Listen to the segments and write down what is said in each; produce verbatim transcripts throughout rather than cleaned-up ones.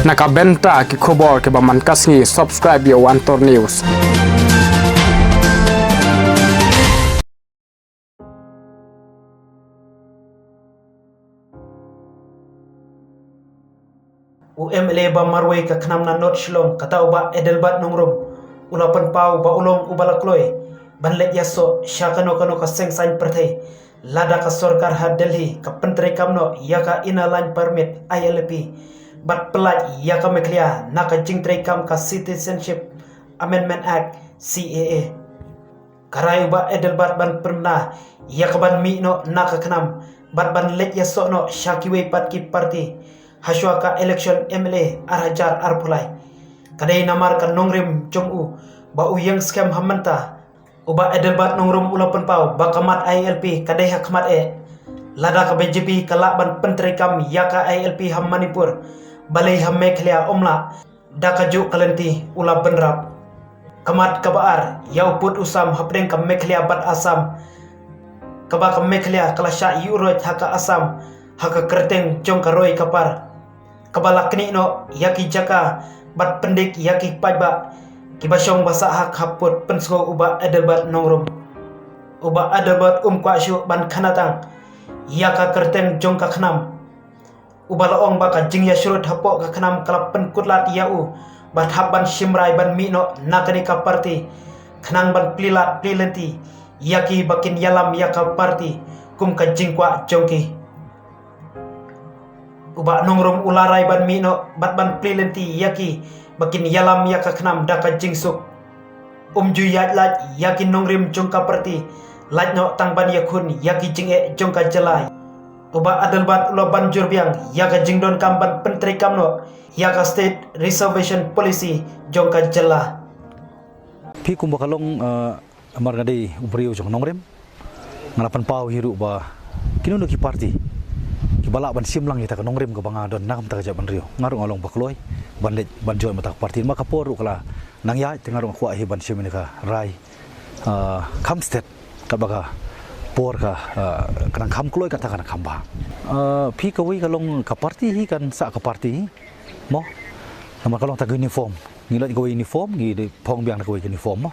Na ka bynta ki khubor kiba man ka sngi, subscribe ïa u Antor News. U M L A ba marwei ka khnam na North Shillong, kata u Bah Adelbert Nongrum, u la pynpaw ba u long uba la kloi ban leit ïasoh sha kano kano ka seng saiñ pyrthei lada ka sorkar ha Delhi ka pyntreikam noh ïa ka Inner Line Permit, I L P, bad pyllait ïa ka Meghalaya na ka jingtreikam ka Citizenship Amendment Act, C A A. Ka rai u Bah Adelbert ban pynbna ïa ka ban mih noh na ka khnam bad ban leit ïasoh noh sha kiwei pat ki party hashwa ka election M L A ar hajar arphew lai. Ka dei namar ka nongrim jong u ba u ïeng skhem ha mynta. U Bah Adelbert Nongrum u la pynpaw ba ka mat I L P ka dei ha khmat eh. Lada ka B J P ka lah ban pyntreikam ïa ka I L P ha Manipur, balei ha Meghalaya ym lah? Da kajuh ka lynti u la bynrap. Ka mat kaba ar, ïa u pud u sam hapdeng ka Meghalaya bad Assam, kaba ka Meghalaya ka la shah ïuhroit ha ka Assam ha ka kyrteng jong ka roi ka par, kaba la knieh noh ïa ki jaka bad pyndik ïa ki paidbah kiba shong ba sah ha ka pud, pynsngew u Bah Adelbert Nongrum. U Bah Adelbert um kwah shuh ban khanatang ïa ka kyrteng jong ka khnam. Uba la ong ba ka jingïashrut hapoh ka khnam ka la pynkut lad ïa u bad hap ban shim rai ban mih noh na kane ka party, khnang ban plie lad plie lynti ïa ki ba kin ïalam ïa ka party kum ka jingkwah jong ki. U Bah Nongrum u la rai ban mih noh bad ban plie lynti ïa ki ba kin ïalam ïa ka khnam da ka jingsuk. Um ju ïaid lad ïa ki nongrim jong ka party, lait noh tang ban ïakhun ïa ki jingeh jong ka jylla. U Bah Adelbert u la ban jur biang ïa ka jingdonkam ban pyntreikam noh ïa ka State Reservation Policy jong ka jylla. Phi kumba ka long, eh, namar nga dei u briew jong nongrim, nga la pynpaw hi ruh ba kino kino ki party kiba lah ban shim lang ïa kata ka nongrim kaba nga don na ka bynta ka jaitbynriew, nga ruh nga long ba kloi ban leit ban join bad kata ka party. Namar ka por ruh ka la nang ïaid, te nga ruh nga kwah hi ban shim ïa ka rai, ah, kham stet, katba ka por ka, ah, ka nang kham kloi, kata ka nang kham bha. Ah, phi, kawei ka long ka party hi, kan sah ka party hi, mo. Namar ka long kata ka uniform, ngi lait kawei uniform, ngi dei phong biang da kawei ka uniform, mo.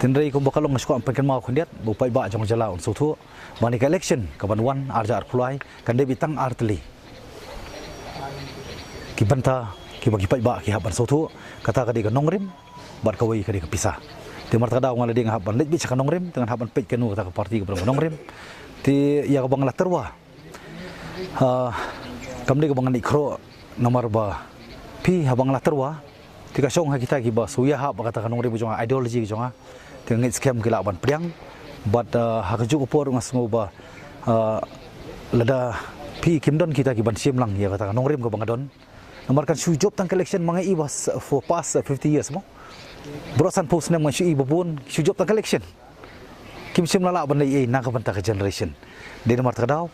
Hynrei kumba ka long, nga shu kwah pynkynmaw khyndiat ba u paidbah jong ka jylla un sngewthuh ba kane ka election kaban wan ar hajar arphew lai kan dei beit tang ar tylli. Ki bynta kiba ki paidbah ki hap ban sngewthuh, kata ka dei ka nongrim bad kawei ka dei ka pisa. Te namar kata ka daw nga la dei nga hap ban leit beit sha ka nongrim, te ngan hap ban peit kano kata ka party kaba don ka nongrim. Te ïa kaba nga la tyrwa, ah, kam dei kaba ngan leit khroh, namar ba phi, haba nga la tyrwa, te ka shong ha kita kiba shu ïahap bad kata ka nongrim ka jong nga, ideology ka jong nga. Te nga ngeit skhem ki lah ban pdiang. Bad, ah, ha kajuh ka por nga sngew ba, ah, lada phi, kim don kita kiban shim lang ïa kata ka nongrim kaba nga don. Namar kan shu jop tang ka election, ma nga i ba s-, for past, uh, fifty years, mo. Baroh sanphew snem nga shu i ba bun shu jop tang ka election. Kim shym la lah ban leh ei ei na ka bynta ka generation. Dei namar kata ka daw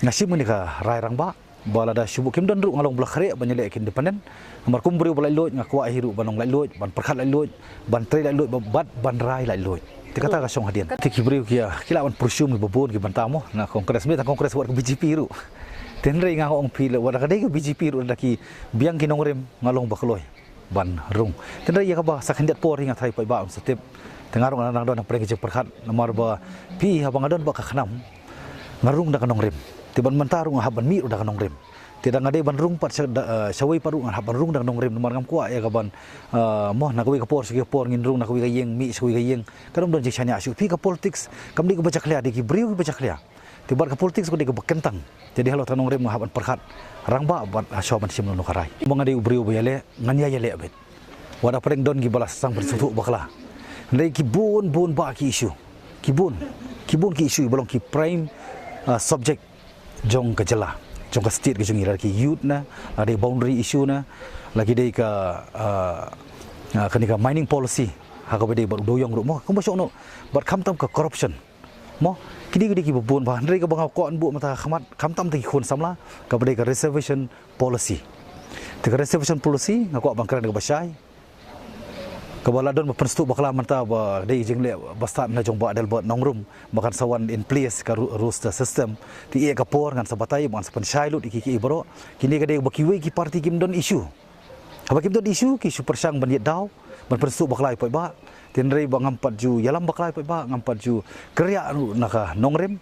nga shim kane ka rai rangbah ba lada shu buh, kim don ruh, nga long ba la khreh ban ïaleh ka independent. Namar kum briew ba laitluid, nga kwah hi ruh ban long laitluid, ban pyrkhat laitluid, ban trei laitluid, ba, bad ban rai laitluid. Te kata ka shong hadien. Te ki briew ki ïa, ki lah ban pyrshum kiba bun ki bynta, mo, na Congress, mynta Congress wat ka B J P ruh. Te hynrei nga ong phi, lada ka dei ka B J P ruh, lada ki biang ki nongrim, nga long ba kloi ban rung. Te hynrei ïa kaba sa khyndiat por hi, nga tharai paidbah un sa tip. Te nga ruh nga nang don hapdeng ka jingpyrkhat, namar ba phi, haba nga don bad ka khnam, nga rung da ka nongrim. Te ban mynta ruh nga hap ban mih ruh da ka nongrim. Te da nga dei ban rung pat sha, da, eh, shawei pat ruh, nga hap ban rung da ka nongrim, namar ngam kwah ïa kaban, eh, mo, na kawei ka por sha kawei ka por, ngin rung na kawei ka ïing, mih sha kawei ka ïing. Kan ym don jingshaniah shuh. Phi, ka politics kam dei kaba jakhlia, dei ki briew kiba jakhlia. Te bad ka politics ka dei kaba kyntang. Te dei halor kata ka nongrim nga hap ban pyrkhat rangbah bad hashwa ban shim noh ka rai. Ba nga dei u briew ba ïaleh, ngan ïa ïaleh beit. Wat hapdeng don kiba la sdang ban sngewthuh bakla. Hynrei ki bun bun bah ki issue, ki bun, ki bun ki issue ba long ki prime, ah, subject jong ka jylla, jong ka state ka jong ngi, la ki youth ne, la dei boundary issue ne, la ki dei ka, ah, ah, kane ka mining policy, ha kaba dei bad u dewïong ruh, mo, kumba shong noh, bad khamtam ka corruption, mo. Kine ki dei kiba bun bah, hynrei kaba nga kwah ban buh mynta ha khmat, khamtam ïa ki khun samla, kaba dei ka reservation policy. Te ka reservation policy nga kwah ban kren kaba shai, kaba la don ba pynsngewthuh bakla mynta ba dei jingleh bastad na jong Bah Adelbert Nongrum ba kan sa wan in place ka ro-, roster system. Te ïa ka por ngan sa batai, ba ngan sa pynshai lut ïa ki, ki baroh. Kine ka dei ba kiwei ki party kim don issue. Haba kim don issue ki shu pyrshang ban ïit daw, ban pynsuk bakla ïa u paidbah. Te hynrei ba ngam pat ju ïalam bakla ïa u paidbah, ngam pat ju kyrïah ruh na ka nongrim.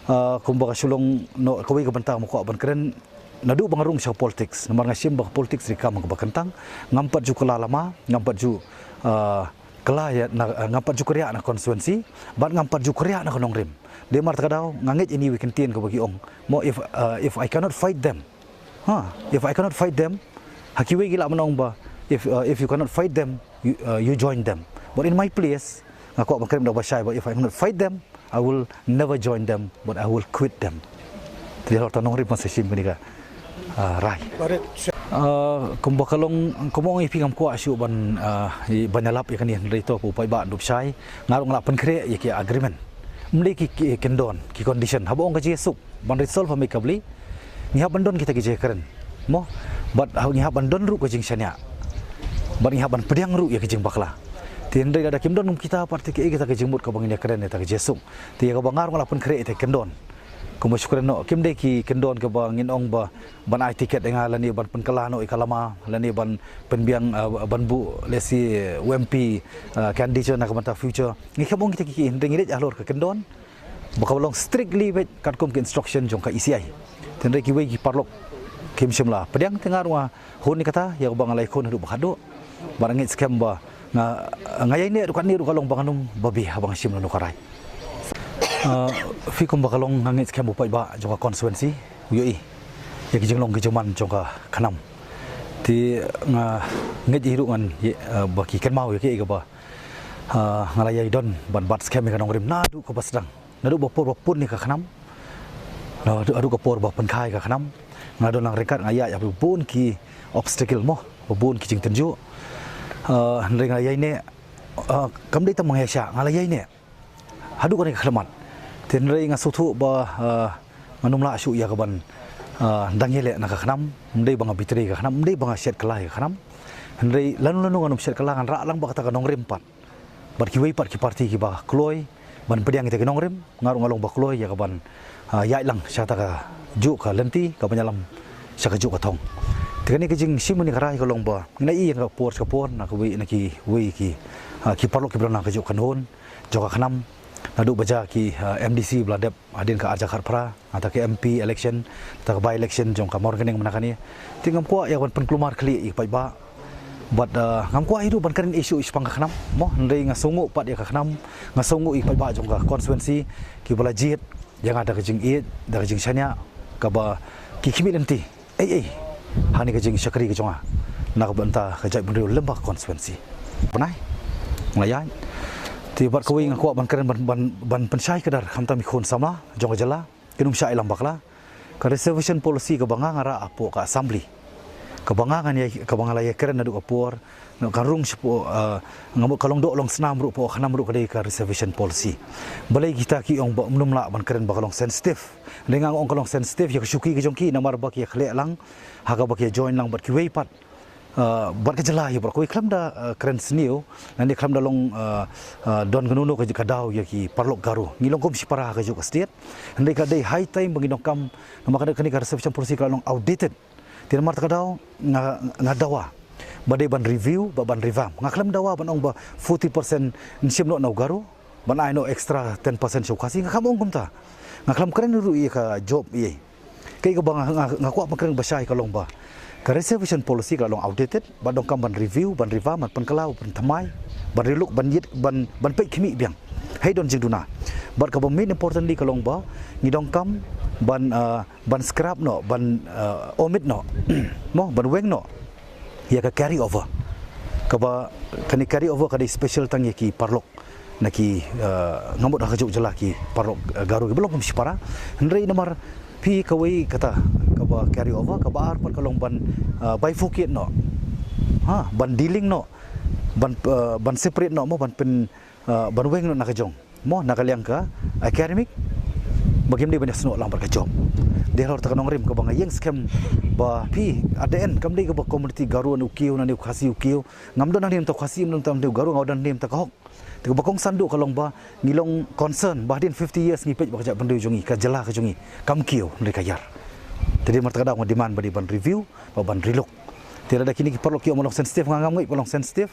Ah, kumba ka shu long noh kawei ka bynta nga kwah ban kren naduh ba nga rung sha ka politics. Namar nga shim ba ka politics dei ka kam kaba kyntang. Ngam pat ju kylla lama, ngam pat ju, ah, kylla ïa na, ah, ngam pat ju kyrïah na constituency, bad ngam pat ju kyrïah na ka nongrim. Dei namar kata ka daw nga ngeit ïa kine ki kyntien kaba ki ong, mo, if, ah, if I cannot fight them, ha, if I cannot fight them, ha kiwei ki lah ban ong ba, if, ah, if you cannot fight them, you, ah, you join them. But in my place, nga kwah ban kren da kaba shai ba, if I cannot fight them, I will never join them, but I will quit them. Te halor kata ka nongrim nga sa shim kane ka, ah, rai. Ah, kumba ka long, kumba ong ïa phi, ngam kwah shuh ban, ah, i, ban ïalap ïa kane, hynrei to u paidbah un dup shai. Nga ruh nga la pynkhreh ïa ki agreement. Ym dei ki, ki kyndon, ki condition. Haba ong ka jingsuk ban resolve ha Mei Kable, ngi hap ban don kita ki jingkren, mo? Bad ha, ngi hap ban don ruh ka jingshaniah. Bad ngi hap ban pdiang ruh ïa ka jingbakla. Te hynrei lada kim don kum kita pat, te kaei kata ka jingmut kaba ngin ïakren ïa kata ka jingsuk? Te ïa kaba nga ruh nga la pynkhreh ïa kata ka kyndon. Kumba shu kren noh, kim dei ki kyndon kaba ngin ong ba ban ai ticket ïa nga, lane ban pynkylla noh ïa ka lama, lane ban pynbiang, ah, ban buh lehse u M P, ah, candidate na ka bynta future. Ngi khlem ong kita ki, hynrei ngi leit halor ka kyndon ba kaba long strictly beit katkum ka instruction jong ka E C I. Te hynrei kiwei ki paralok kim shym la pdiang, te nga ruh nga hun ïa kata, ïa kaba nga la ïakhun haduh ba khatduh. Bad nga ngeit skhem ba nga, nga ïaineh ruh katne ruh ka long ba nga nym babe haba nga shim lano ka rai. Ah, phi, kumba ka long nga ngeit skhem ba u paidbah jong ka constituency u ïohi ïa ki jinglong ki jingman jong ka KHNAM. Te nga ngeit ïa ruh ngan ïa, ah, ba ki kynmaw ïa kaei kaba, ah, nga la ïai don ban bat skhem ïa ka nongrim naduh kaba sdang. Naduh ba por ba pun ïa ka KHNAM, naduh, naduh ka por ba pynkha ïa ka KHNAM, nga don lang ryngkat, nga ïaid ïa bun ki obstacle, mo, bun ki jingtynjuh. Ah, hynrei nga la ïaineh, ah, kam dei tang ba nga ïaishah, nga la ïaineh haduh kane ka khyllipmat. Te hynrei nga sngewthuh ba, ah, nga nym lah shuh ïa kaban, ah, dang ïaleh na ka KHNAM. Ym dei ba nga betray ka KHNAM, ym dei ba nga shet kylla ïa ka KHNAM. Hynrei lano lano nga nym shet kylla, ngan rah lang bad kata ka nongrim pat, bad kiwei pat ki party kiba kloi ban pdiang ïa kita ki nongrim. Nga ruh nga long ba kloi ïa kaban, ah, ïaid lang sha kata kajuh ka lynti, kaban ïalam sha kajuh ka thong. Te kane ka jingshim kane ka rai ka long ba ngi la ïohi ïa ka por sha ka por na kawei na kiwei ki, ah, ki paralok kiba don ha kajuh ka kynhun jong ka KHNAM, naduh ba jia ki, ah, M D C ba la dep hadien ka arhajar khatphra, nangta ka M P election, nangta ka by election jong ka Mawryngkneng mynta kane. Te ngam kwah ïa ban pynkulmar khlieh ïa ki paidbah. Bad, ah, ngam kwah ïa ruh ban kren issue shaphang ka KHNAM, mo, hynrei nga sngewnguh pat ïa ka KHNAM, nga sngewnguh ïa ki paidbah jong ka constituency kiba la jied ïa nga da ka jingïeit, da ka jingshaniah kaba ki khmih lynti ei ei ha kane ka jingshakri ka jong nga na ka bynta ka jaitbynriew lem bad ka constituency. Bnai nga la ïaid. Te bad kawei nga kwah ban kren ban, ban, ban pynshai kdar, khamtam ki khun samla jong ka jylla, kin ym shah ïalam bakla. Ka reservation policy kaba nga, nga rah hapoh ka assembly, kaba nga ngan ïa, kaba nga la ïakren naduh ka por, na ka rung shapoh, ah, nga mut ka long doh long snam ruh, hapoh ka KHNAM ruh ka dei ka reservation policy. Balei kita ki ong ba ym lah ban kren ba ka long sensitive? Hynrei nga ong ka long sensitive ïa ka shuki ka jong ki, namar ba ki ïakhleh lang ha kaba ki ïa join lang bad kiwei pat. Ah, bad ka jylla hi baroh kawei, khlem da, ah, kren sniew, lane khlem da long, ah, ah, don kano kano ka, ka daw ïa ki paralok Garo. Ngi long kum shipara ha kajuh ka state. Hynrei ka dei high time ba ngi donkam, namar ka dei kane ka reservation policy ka long outdated. Te namar kata ka daw nga, nga dawa ba dei ban review bad ban revamp. Nga khlem dawa ban ong ba forty percent yn shim noh na u Garo, ban ai noh extra ten percent sha u Khasi. Nga khlem ong kumta. Nga khlem kren ruh ïa ka job ei ei. Kaei kaba nga, nga, nga kwah ban kren ba shai ka long ba ka reservation policy ka la long outdated, bad donkam ban review, ban revamp, ban pynkylla, ban pynthymmai, ban relook, ban ïit, ban, ban peit khmih biang. Hei don jingduna. Bad kaba main importantly ka long ba ngi donkam ban, ah, ban scrap noh, ban, ah, omit noh, mo, ban weng noh ïa ka carry over. Kaba kane carry over ka dei special tang ïa ki paralok na ki, ah, nga mut ha kajuh jylla ki paralok, ah, Garo kiba long kum shipara. Hynrei namar phi, kawei kata kaba carry over, kaba ar pat ka long ban, ah, bifurcate noh, ha, ban dealing noh, ban, ah, ban separate noh, mo, ban pyn, ah, ban weng noh na ka jong, mo, na ka liang ka academic, ba kim dei ban ïasnoh lang bad ka job. Dei halor kata ka nongrim kaba nga ïeng skhem ba phi, at the end, kam dei kaba community Garo ne u kiew, ne u Khasi u kiew. Ngam don hangne namta u Khasi, ngam don namta u Garo, nga don hangne namta ka hok. Te kaba kongsan duh ka long ba ngi long concern ba hadien fifty years ngi peit ba ka jaitbynriew jong ngi, ka jylla ka jong ngi, kam kiew, hynrei ka ïar. Te dei namar kata ka daw nga demand ba dei ban review bad ban relook. Te lada kine ki paralok ki ong ba long sensitive, nga ngam ngeit ba long sensitive.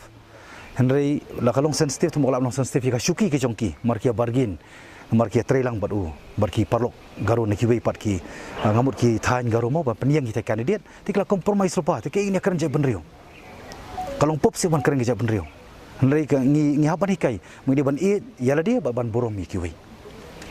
Hynrei la ka long sensitive, te mo ka la long sensitive ïa ka shuki ki jong ki, mar ki ïa bargain, mar ki ïa trei lang bad u, bad ki paralok Garo na kiwei pat ki, ah, nga mut ki thaiñ Garo mo, ban pynïeng kita ki candidate, te ki la compromise lypa, te kaei ngi ïa kren jait bynriew. Ka long pop seh ban kren ki jait bynriew. Hynrei ka ngi, ngi hap ban hikai, mo ngi dei ban ïeit ïa lade bad ban burom ïa kiwei.